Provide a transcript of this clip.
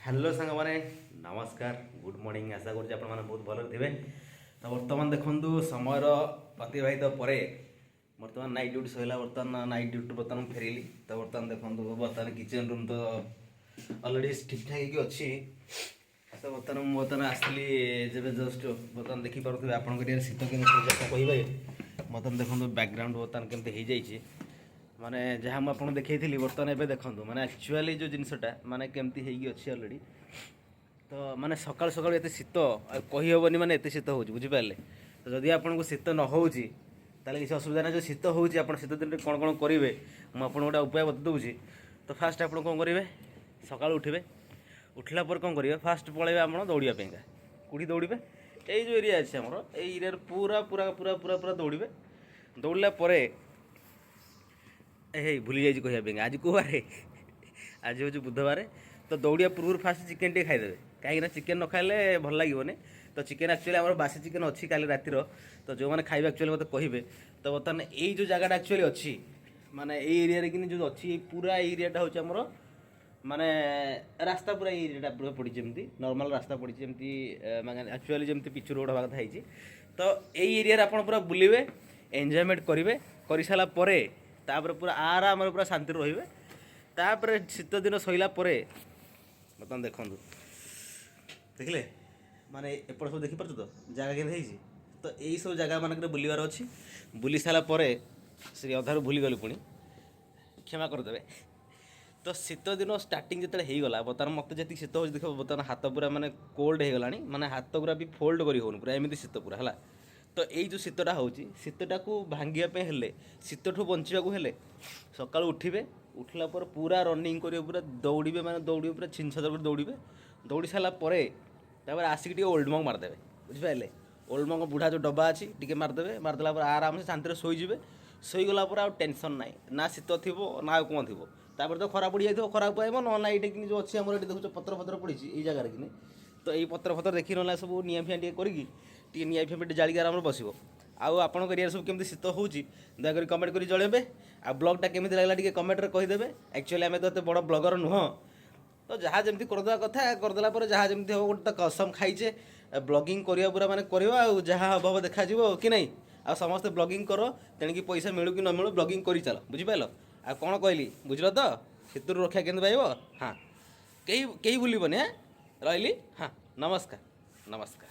Hello ସାଙ୍ଗମାନେ, ନମସ୍କାର, good morning. ଆଶା କରୁଛି ଆପଣମାନେ ବହୁତ ଭଲରେ ଥିବେ। ତ ବର୍ତ୍ତମାନ ଦେଖନ୍ତୁ, ସମୟର ଅତିବାହିତ ପରେ ବର୍ତ୍ତମାନ ନାଇଟ୍ ଡ୍ୟୁଟି ସରିଲା। ବର୍ତ୍ତମାନ ନାଇଟ୍ ଡ୍ୟୁଟି ବର୍ତ୍ତମାନ ମୁଁ ଫେରିଲି। ତ ବର୍ତ୍ତମାନ ଦେଖନ୍ତୁ, ବର୍ତ୍ତମାନ କିଚେନ୍ ରୁମ୍ ତ ଅଲରେଡ଼ି ଠିକ୍ ଠାକ୍ ହେଇକି ଅଛି। ତ ବର୍ତ୍ତମାନ ମୁଁ ବର୍ତ୍ତମାନ ଆସିଲି ଯେବେ ଜଷ୍ଟ, ବର୍ତ୍ତମାନ ଦେଖିପାରୁଥିବେ ଆପଣଙ୍କ ଏରିଆରେ ଶୀତ କେମିତି ହେଉଛି, ଆପଣ କହିବେ। ବର୍ତ୍ତମାନ ଦେଖନ୍ତୁ, ବ୍ୟାକଗ୍ରାଉଣ୍ଡ ବର୍ତ୍ତମାନ କେମିତି ହେଇଯାଇଛି। ମାନେ ଯାହା ମୁଁ ଆପଣଙ୍କୁ ଦେଖେଇଥିଲି, ବର୍ତ୍ତମାନ ଏବେ ଦେଖନ୍ତୁ, ମାନେ ଆକ୍ଚୁଆଲି ଯେଉଁ ଜିନିଷଟା ମାନେ କେମିତି ହେଇକି ଅଛି ଅଲରେଡ଼ି। ତ ମାନେ ସକାଳୁ ସକାଳୁ ଏତେ ଶୀତ ଆଉ କହିହେବନି, ମାନେ ଏତେ ଶୀତ ହେଉଛି, ବୁଝିପାରିଲେ? ତ ଯଦି ଆପଣଙ୍କୁ ଶୀତ ନ ହେଉଛି, ତାହେଲେ କିଛି ଅସୁବିଧା ନାହିଁ। ଯଦି ଶୀତ ହେଉଛି, ଆପଣ ଶୀତ ଦିନରେ କ'ଣ କ'ଣ କରିବେ, ମୁଁ ଆପଣଙ୍କୁ ଗୋଟେ ଉପାୟ ବତେଇ ଦେଉଛି। ତ ଫାଷ୍ଟ ଆପଣ କ'ଣ କରିବେ? ସକାଳୁ ଉଠିବେ। ଉଠିଲା ପରେ କ'ଣ କରିବେ? ଫାଷ୍ଟ ପଳେଇବେ ଆପଣ ଦୌଡ଼ିବା ପାଇଁକା। କୋଉଠି ଦୌଡ଼ିବେ? ଏଇ ଯେଉଁ ଏରିଆ ଅଛି ଆମର, ଏଇ ଏରିଆରେ ପୁରା ପୁରା ପୁରା ପୁରା ପୁରା ଦୌଡ଼ିବେ। ଦୌଡ଼ିଲା ପରେ, ଏ ହେଇ, ଭୁଲି ଯାଇଛି କହିବା ପାଇଁ, ଆଜି କେଉଁ ବାରେ? ଆଜି ହେଉଛି ବୁଧବାର। ତ ଦୌଡ଼ିବା ପୂର୍ବରୁ ଫାଷ୍ଟ ଚିକେନ୍ ଟିକେ ଖାଇଦେବେ, କାହିଁକିନା ଚିକେନ୍ ନ ଖାଇଲେ ଭଲ ଲାଗିବନି। ତ ଚିକେନ୍ ଆକ୍ଚୁଆଲି ଆମର ବାସି ଚିକେନ୍ ଅଛି କାଲି ରାତିର। ତ ଯେଉଁମାନେ ଖାଇବେ, ଆକ୍ଚୁଆଲି ମୋତେ କହିବେ। ତ ବର୍ତ୍ତମାନ ଏଇ ଯେଉଁ ଜାଗାଟା ଆକ୍ଚୁଆଲି ଅଛି, ମାନେ ଏଇ ଏରିଆରେ କିନି ଯେଉଁ ଅଛି, ଏଇ ପୁରା ଏଇ ଏରିଆଟା ହେଉଛି ଆମର ମାନେ ରାସ୍ତା। ପୁରା ଏଇ ଏରିଆଟା ପୁରା ପଡ଼ିଛି ଏମିତି ନର୍ମାଲ୍ ରାସ୍ତା ପଡ଼ିଛି ଏମିତି, ମାନେ ଆକ୍ଚୁଆଲି ଯେମିତି ପିଚୁ ରୋଡ଼ ହେବା କଥା ହେଇଛି। ତ ଏଇ ଏରିଆରେ ଆପଣ ପୁରା ବୁଲିବେ, ଏନ୍ଜୟମେଣ୍ଟ କରିବେ। କରିସାରିଲା ପରେ ତାପରେ ପୁରା ଆରାମରେ ପୁରା ଶାନ୍ତିରେ ରହିବେ। ତାପରେ ଶୀତ ଦିନ ସରିଲା ପରେ ବର୍ତ୍ତମାନ ଦେଖନ୍ତୁ, ଦେଖିଲେ, ମାନେ ଏପଟ ସବୁ ଦେଖିପାରୁଛ ତ ଜାଗା କେମିତି ହେଇଛି? ତ ଏଇ ସବୁ ଜାଗା ମାନଙ୍କରେ ବୁଲିବାର ଅଛି। ବୁଲି ସାରିଲା ପରେ, ସେ ଅଧାରୁ ଭୁଲିଗଲି ପୁଣି, କ୍ଷମା କରିଦେବେ। ତ ଶୀତ ଦିନ ଷ୍ଟାର୍ଟିଂ ଯେତେବେଳେ ହେଇଗଲା, ବର୍ତ୍ତମାନ ମୋତେ ଯେତିକି ଶୀତ ହେଉଛି ଦେଖ, ବର୍ତ୍ତମାନ ହାତ ପୁରା ମାନେ କୋଲ୍ଡ ହେଇଗଲାଣି, ମାନେ ହାତ ପୁରା ବି ଫୋଲ୍ଡ କରି ହେଉନି, ପୁରା ଏମିତି ଶୀତ ପୁରା ହେଲା। ତ ଏଇ ଯେଉଁ ଶୀତଟା ହେଉଛି, ଶୀତଟାକୁ ଭାଙ୍ଗିବା ପାଇଁ ହେଲେ, ଶୀତଠୁ ବଞ୍ଚିବାକୁ ହେଲେ ସକାଳୁ ଉଠିବେ। ଉଠିଲା ପରେ ପୁରା ରନିଂ କରିବେ, ପୁରା ଦୌଡ଼ିବେ, ମାନେ ଦୌଡ଼ିବେ, ପୁରା ଛିନଛତର କରି ଦୌଡ଼ିବେ। ଦୌଡ଼ି ସାରିଲା ପରେ ତାପରେ ଆସିକି ଟିକେ ଓଲ୍ଡ ମଙ୍କ ମାରିଦେବେ, ବୁଝିପାରିଲେ? ଓଲ୍ଡ ମଙ୍କ ବୁଢ଼ା ଯେଉଁ ଡବା ଅଛି, ଟିକେ ମାରିଦେବେ। ମାରିଦେଲା ପରେ ଆରାମସେ ଶାନ୍ତିରେ ଶୋଇଯିବେ। ଶୋଇଗଲା ପରେ ଆଉ ଟେନସନ୍ ନାହିଁ, ନା ଶୀତ ଥିବ ନା ଆଉ କ'ଣ ଥିବ। ତାପରେ ତ ଖରା ପଡ଼ିଯାଇଥିବ, ଖରାକୁ ପାଇବ। ନହେଲେ ଏଇଠି କିନି ଯେଉଁ ଅଛି ଆମର, ଏଠି ଦେଖୁଛ ପତ୍ର ଫତ୍ର ପଡ଼ିଛି ଏଇ ଜାଗାରେ କିନି। ତ ଏଇ ପତ୍ର ଫତ୍ର ଦେଖି ନହେଲେ ସବୁ ନିଆଁ ଫିଆଁ ଟିକେ କରିକି, ଟିକେ ନିଆଁ ଫିଆଁ ଟିକେ ଜାଳିକି ଆରାମରେ ବସିବ। ଆଉ ଆପଣଙ୍କ ଏରିଆରେ ସବୁ କେମିତି ଶୀତ ହେଉଛି, ଦୟାକରି କମେଣ୍ଟ କରି ଜଣେଇବେ। ଆଉ ବ୍ଲଗ୍ଟା କେମିତି ଲାଗିଲା, ଟିକେ କମେଣ୍ଟରେ କହିଦେବେ। ଆକ୍ଚୁଆଲି ଆମେ ତ ଏତେ ବଡ଼ ବ୍ଲଗର ନୁହଁ। ତ ଯାହା ଯେମିତି କରିଦେବା କଥା କରିଦେଲା ପରେ ଯାହା ଯେମିତି ହେବ, ଗୋଟେ ତ କସମ ଖାଇଛେ ବ୍ଲଗିଂ କରିବା, ପୁରା ମାନେ କରିବା, ଆଉ ଯାହା ହେବ ହେବ, ଦେଖାଯିବ କି ନାହିଁ। ଆଉ ସମସ୍ତେ ବ୍ଲଗିଂ କର, ତେଣିକି ପଇସା ମିଳୁ କି ନ ମିଳୁ, ବ୍ଲଗିଂ କରି ଚାଲ, ବୁଝିପାରିଲ? ଆଉ କ'ଣ କହିଲି ବୁଝିଲ ତ? ଶୀତରୁ ରକ୍ଷା କେମିତି ପାଇବ? ହଁ, କେହି କେହି ଭୁଲିବନି। ହଁ, ରହିଲି। ହଁ, ନମସ୍କାର, ନମସ୍କାର।